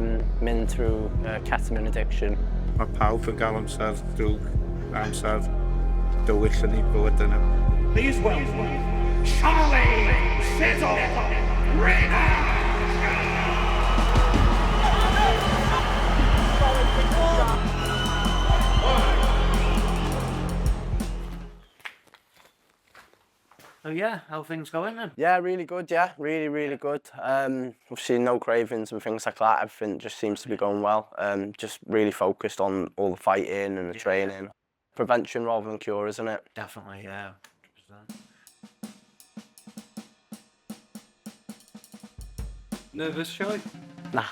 mynd trwy ketamine addiction. Mae pawb yn gael amser drwg, amser dywyll yn ei bywyd yna. Please welcome Charlie Sizzle Rayner! So yeah, how things going then? Yeah, really good, yeah. Really, really good. Obviously no cravings and things like that. Everything just seems to be going well. Just really focused on all the fighting and the training. Prevention rather than cure, isn't it? Definitely, yeah. 100%. Nervous, Charlie? Na.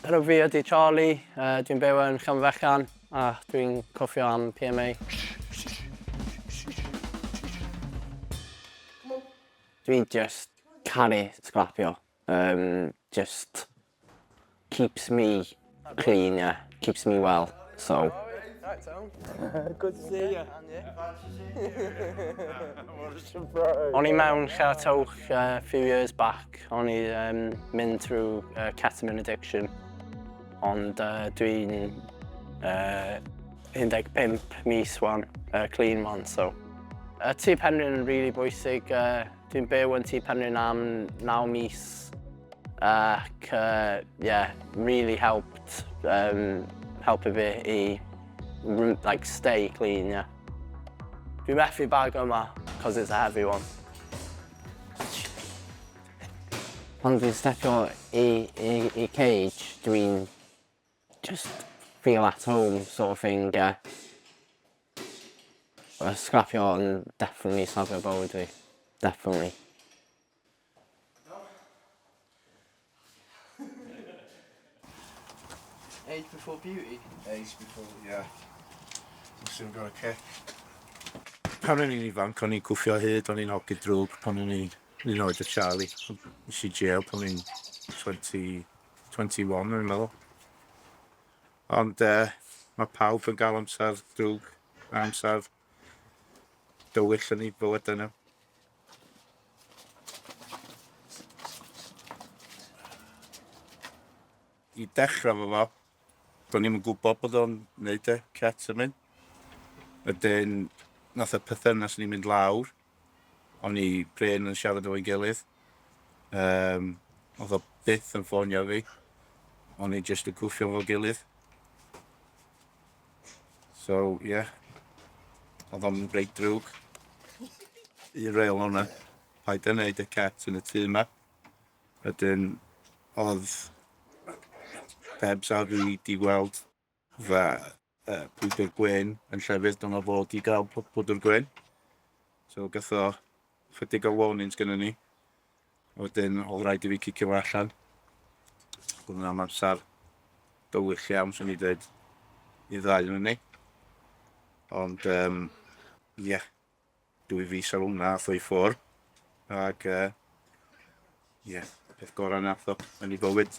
Enw fi ydy Charlie, dwi'n byw yn Llanfechan a dwi'n cwffio am PMA. Dwi'n just caru sgrapio. Just keeps me clean, yeah. Keeps me well, so. Good to see you. What a surprise. O'n i mewn lle towch a few years back. O'n i mynd trwy ketamine addiction. Ond dwi'n 15 mis wan, clean wan, so. Tŷ Penrhyn yn really bwysig. Dwi'n byw yn Tŷ Penrhyn am 9 mis. Ac, yeah, really helped, helpu fi i like, stay clean, yeah. Dwi'n methu bag yma, cos it's a heavy one. Pan dwi'n stepio i cage, dwi'n just feel at home sort of thing, yeah. Sgrapio yn definitely safio bywyd fi. Definitely. Age before beauty. Age before, yeah. Soon got a kick. Pan o'n i'n ifanc, o'n i'n cwffio hyd, o'n i'n hogyn drwg pan o'n i'n un oed y Charlie. Nes i jail pan o'n i'n 20, 21, o'n i'n meddwl. Ond mae pawb yn gael amser drwg, amser dywyll yn ei bywyd yna. I dechrau fo fo, do'n i'm yn gwybod bod o'n neud y ketamine. Wedyn, nath y perthynas ni mynd lawr. O'n i prin yn siarad efo'n gilydd. Oedd o byth yn ffonio fi. O'n i jyst yn cwffio efo'n gilydd. So, yeah. Oedd o'n reit drwg. Un reol o'na, paid â neud y ket yn y tŷ yma. Wedyn, oedd Debs a fi di weld fe pwdr gwyn yn llefydd dyna fod i gael pwdr gwyn. So gath o chydig o warnings gynnon ni. Wedyn oedd rhaid i fi cicio fo allan. Oedd hwnna'n amser dywyll iawn, swn i dweud, i ddau o'n ni. Ond, ie, 2 fis ar hwnna, ath o i ffwrdd. Ac, ie, peth gorau nath o yn ei fywyd.